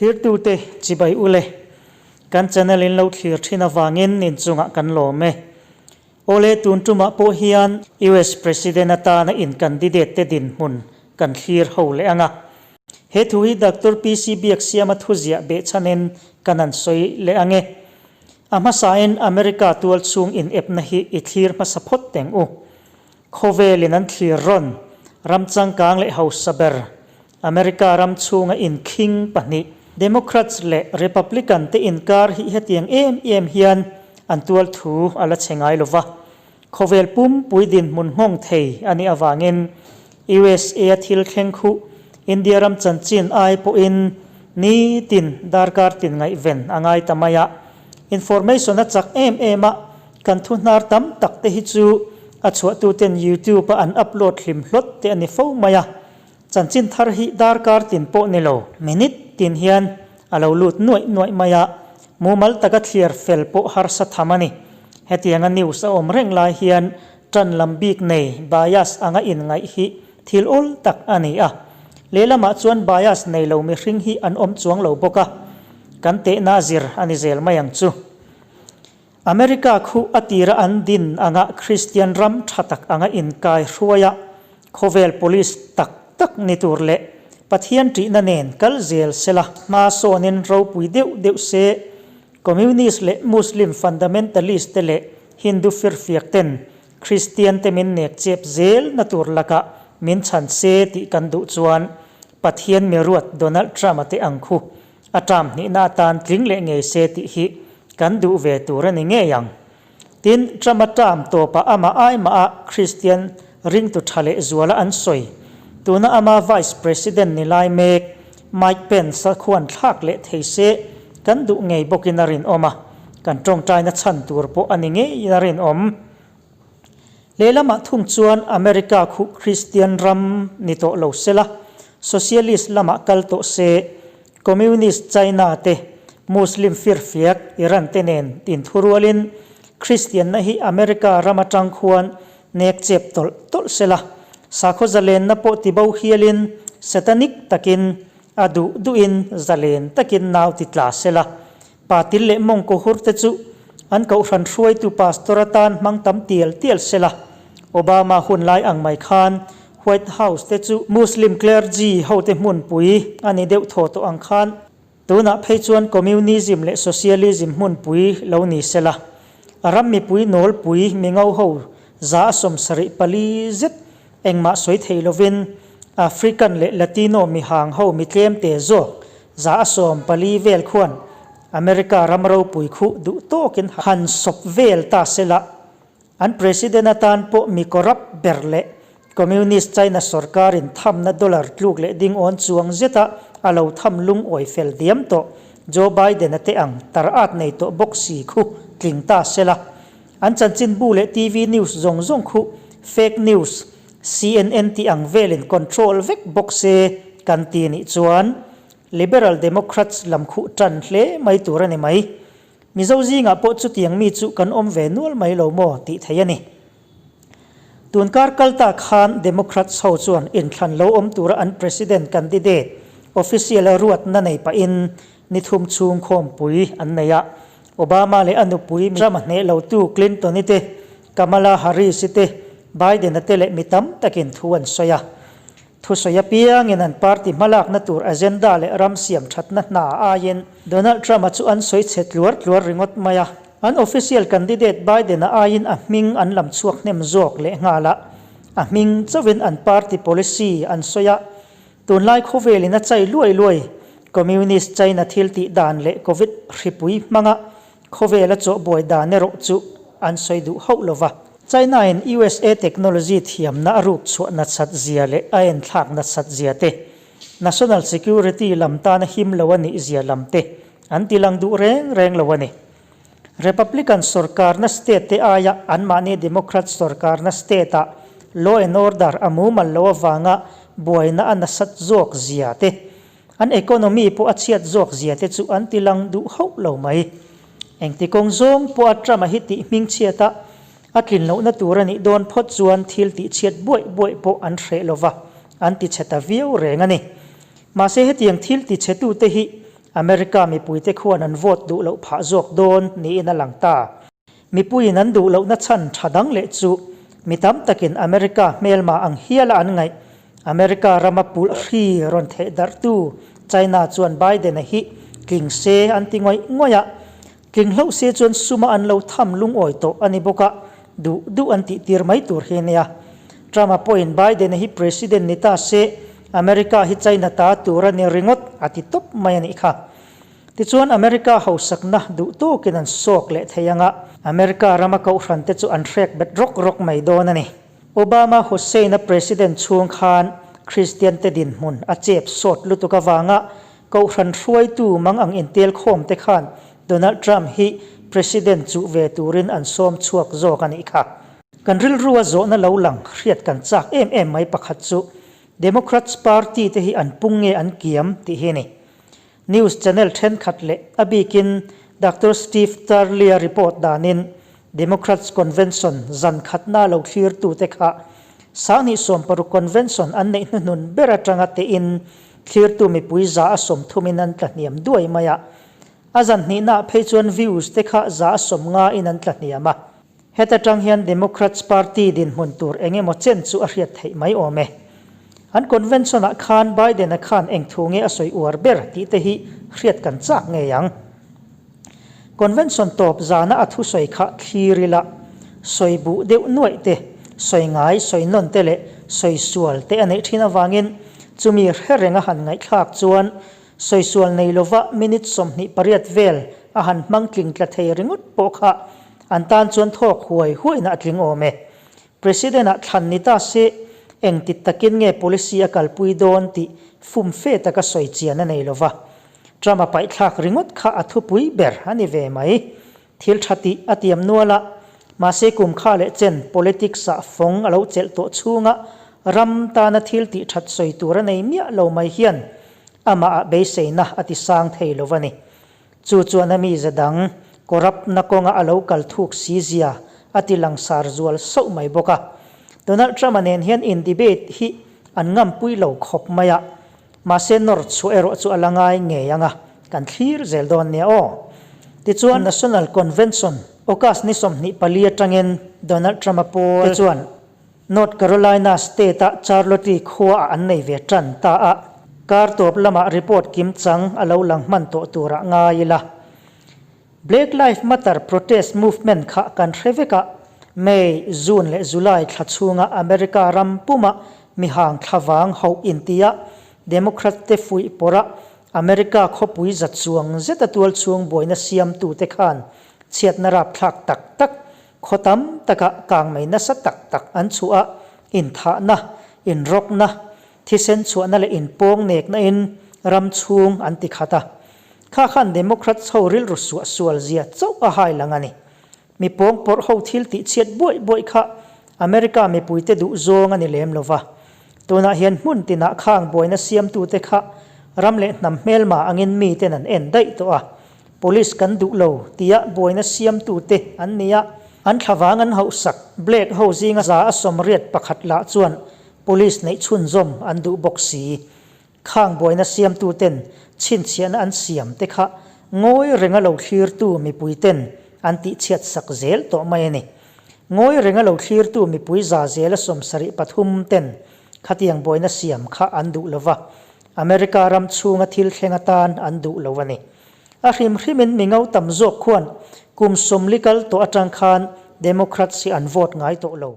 Thlirtute chibai ule, kan channel in lo thlir thin avangin inchungah kan lawm e. Awle tun tumah pawh hian US President atana in candidate te dinhmun kan thlir ho leh ang a. He thu hi Doctor PC Biaksiama thuziah behchhanin kan han sawi leh ang e. A hmasain America tualchhung inepna hi i thlir hmasa phawt teng u. Khawvelin an thlir rawn, ram changkang leh hausa ber, America ram chhunga inkhing pahnih, Democrats leh Republican te inkar hi hetiang em em hian an tual thu a la chhe ngai lo va. Khawvel pumpui dinhmun nghawng thei a nih avangin USA a thil thleng khuh India ram chanchin ai pawhin nitin darkar tin ngaihven a ngai ta mai a. Information a chak em em a, Kan thu hnar tam tak te hi chu a chhuahtuten YouTube a an upload hlim hlawt te a ni fo mai a, chanchin thar hi darkar tin pawh ni lo, minute tin hian a lo lut nuaih nuaih mai a, mumal taka thliar fel pawh harsa tham a ni. Hetianga news a awm reng lai hian tan lam bik nei bias anga inngaih hi thil awl tak a ni a, lehlamah chuan bias nei lo mihring hi an awm chuang lo bawk a, kan tehna zir a ni zel mai ang chu. America khu a tira an din anga Kristian ram tha tak anga inkai hruaia khawvel police tak tak ni tur leh Pathian ṭihna nen kal zel sela hma sawnin ropui deuh deuh se Communist leh Muslim fundamentalist te leh Hindu firfiak ten Kristian te min nek chep zel na tur lakah min chhan se tih kan duh chuan Pathian miruat Donald Trump-a te ang khu A term hnihna atan tling leh ngei se tih hi kan duh ve tur a ni ngei ang. Tin, Trump-a term tawpah amah ai mah a Kristian ringtu tha leh zuala an sawi. Tuna ama Vice President ni lai mek Mike Pence-a khuan thlak leh thei se kan duh ngei bawkin a rinawm a, kan tawngtaina chhan tur pawh a ni ngeiin a rinawm. Lehlamah thung chuan America khuh Kristian ram ni tawh lo sela, Socialist lamah kal tawh se, Communist China te, Muslim firfiak Iran te nen inthurualin Kristianna hi America ram atang khuan nek chep tawlh tawlh sela, sakhaw zalenna pawh tibo hialin Satanic takin a duh duhin zalen takin nau ti tla sela, Patil leh mawngkaw hur te chu an kohhran hruaitu pastor atan hmang tam tial tial sela. Obama hun lai ang mai khan White House te chu Muslim clergy hote hmunpui a ni deuh thaw tawh ang khan tunah phei chuan communism leh socialism hmunpui lo ni sela. A ram mipui nawlpui mingo ho 74 zet engmah sawi thei lovin African leh Latino mihang ho mitlem te zawk 14 vel khuan America ram ropui khuh duh tawkin han sawp vel ta sela, an President atan pawh mi corrupt ber leh Communist China sorkarin thamna dollar tluk leh ding awn chuang zeta a lo tham lungawi fel diam tawh Joe Biden-a te ang tar at nei tawh bawk si khu tling ta sela. An chanchinbu leh TV news zawng zawng khu fake news, CNN tih ang velin control vek bawk se kan ti nih chuan Liberal Democrats lam khuh tan hle mai tur a ni mai. Mizo zingah pawh chutiang mi chu kan awm ve nual mai lo maw tih theih a ni. Tunkar kal ta khan Democrats ho chuan inthlan lo awm tura an President candidate official a ruatna nei pahin ni thum chhung khawmpui an nei a. Obama leh a nupui Trump a hneh lotu Clinton-i te, Kamala Harris-i te, Biden-a te leh mi tam takin thu an sawi a. Thusawi apiangin an party hmalakna tur agenda leh ram siam thatna hna aiin Donald Trump-a chu an sawi chhe tluar tluar ringawt mai a. An official candidate Biden-a aiin a hming an lam chhuak hnem zawk lehnghal a, a hming chauhin an party policy an sawi a. Tunlai khawvelin a chai luai luai Communist China thil tih dan leh Covid hripui hmanga khawvela chawhbuai dan erawh chu an sawi duh hauh lo va. China-in USA technology thiamna a ruk chhuah nasat zia leh a enthlak nasat zia te, national security lam tana him lo a nih zia lam te an ti lang duh reng reng lo a ni. Republican sorkarna state te aia anmahni Democrat sorkarna state-ah law and order a mumal lo avanga buaina a nasat zawk zia te, an economy pawh a chhiat zawk zia te chu an ti lang duh hauh lo mai. Engti kawng zawng pawh a Trump-a hi tih hmingchhiat a, a tlin lohna tur a nih dawn phawt chuan thil tihchhiat buaih buaih pawh an hreh lova, an ti chhe ta viau reng a ni. Mahse hetiang thil ti chhetute hi. America mipuite khuan an vote duh loh phah zawk dawn niin a lang ta. Mipuiin an duh lohna chhan tha dang leh chu mi tam takin America hmelma ang hiala an ngaih. America rama pulh hri rawn theh darhtu China chuan Biden-a hi tling se an ti ngawih ngawih a, tling hlauh se chuan suma an lo tham lungawi tawh a ni bawk a, duh duh an tih tir mai tur hi a nia. Trump-a pawhin Biden-a hi President ni ta se America hi China ta tur a ni ringawt a ti tawp mai a nih kha. Tichuan America hausakna duh tawkin an sawk leh thei ang a, America rama kohhrante chu an hrek bet rawk rawk mai dawn a ni. Obama Hussein-a President chhung khan Kristian te dinhmun a chep sawt lutuk avanga kohhran hruaitu mang ang intel khawm te khan Donald Trump hi President chuh ve turin an sawm chhuak zawk a nih kha. Kan rilrua zawhna lo lang hriat kan chak em em mai pakhat chu Democrats Party te hi an pung nge an kiam tih hi a ni. News channel thenkhat leh a bikin Doctor Steve Turley-a report danin Democrats Convention zan khatna lo thlirtute kha 2016 Convention an neih hnuhnun ber atanga tein thlirtu mipui 130 in an tlahniam duai mai a. A zan hnihnaah phei chuan views te kha 150 in an tlahniam a. Heta tang hian Democrats Party dinhmun tur eng emaw chen chu a hriat theih mai awm e. An convention-ah khan Biden-a khan eng thu nge a sawi uar ber tih te hi hriat kan chak ngei ang. Convention tawp zana a thusawi kha thlir ila, sawi buh deuh nuaih te, sawi ngai, sawi nawn te leh sawi sual te a neih thin avangin chumi hre reng a han ngaihthlak chuan Sawi sual nei lova minute 28 vel a han hmang tling tla thei ringawt pawh kha an tan chuan thawk huai huaina a tling awm e. President-ah thlan ni ta se engti takin nge policy a kalpui dawn tih fum fe taka sawi chian a nei lova. Trump-a paihthlak ringawt kha a thupui ber a ni ve mai. Thil tha tih a tiam nual a, mahse kum kha leh chen politics-ah fawng a lo chelh tawh chhunga ram tana thil tih that sawi tur a nei miah lo mai hian amah ah beiseina a ti sang thei lo a ni. Chu chuan a mize dang corrupt-na kawnga a lo kal thuk si zia a ti langsar zual sauh mai bawk a. Donald Trump-a nen hian in debate hi an ngampui lo khawp mai a, Mahse nawr chhuah erawh chu a la ngai ngei ang a, kan thlir zel dawn nia aw. Tichuan National Convention August ni 24 atangin Donald Trump-a pawl te chuan North Carolina state-a Charlotte khuaah an nei ve tan ta a, kar tawp lamah report kim chang a lo lang hman tawh turah ngai ila. Black Life Matter protest movement kha kan hre vek a, May, June leh July thla chhunga America ram puma mihang thlavang hauh intia Democrat te fuih pawrh a America khawpui za chuang zeta tual chhung buaina siamtute khan chhiatna rapthlak tak tak khaw tam taka kang mai nasa tak tak an chhuah a, inthahna, inrawkna, thisen chhuahna leh inpawng nekna in ram chhung an ti khat a. Kha khan Democrats ho rilru suah sual zia chauh a hai lang a ni. Mi pawng pawrh ho thil tih chhiat buaih buaih kha America mipuite duh zawng a ni lem lo va. Tunah hian hmun tinah khang buaina siamtute kha ram leh hnam hmelma angin miten an en daih tawh a. Police kan duh lo tia buaina siamtute an ni a. An thlavang an hauhsak Black ho zinga 181 lah chuan Police neih chhunzawm an duh bawk si. Khang buaina siamtuten chhinchhiahna an siam te kha ngawi renga lo thlirtu mipuiten an tihchhiat sak zel tawh mai a ni. Ngawi renga lo thlirtu mipui 73% ten khatiang buaina siam kha an duh lo va, America ram chhunga thil thleng atan an duh lo a ni. A hrim hrimin mi ngo tam zawk khuan kum 40 kal tawh atang khan Democrats hi an vote ngai tawh lo.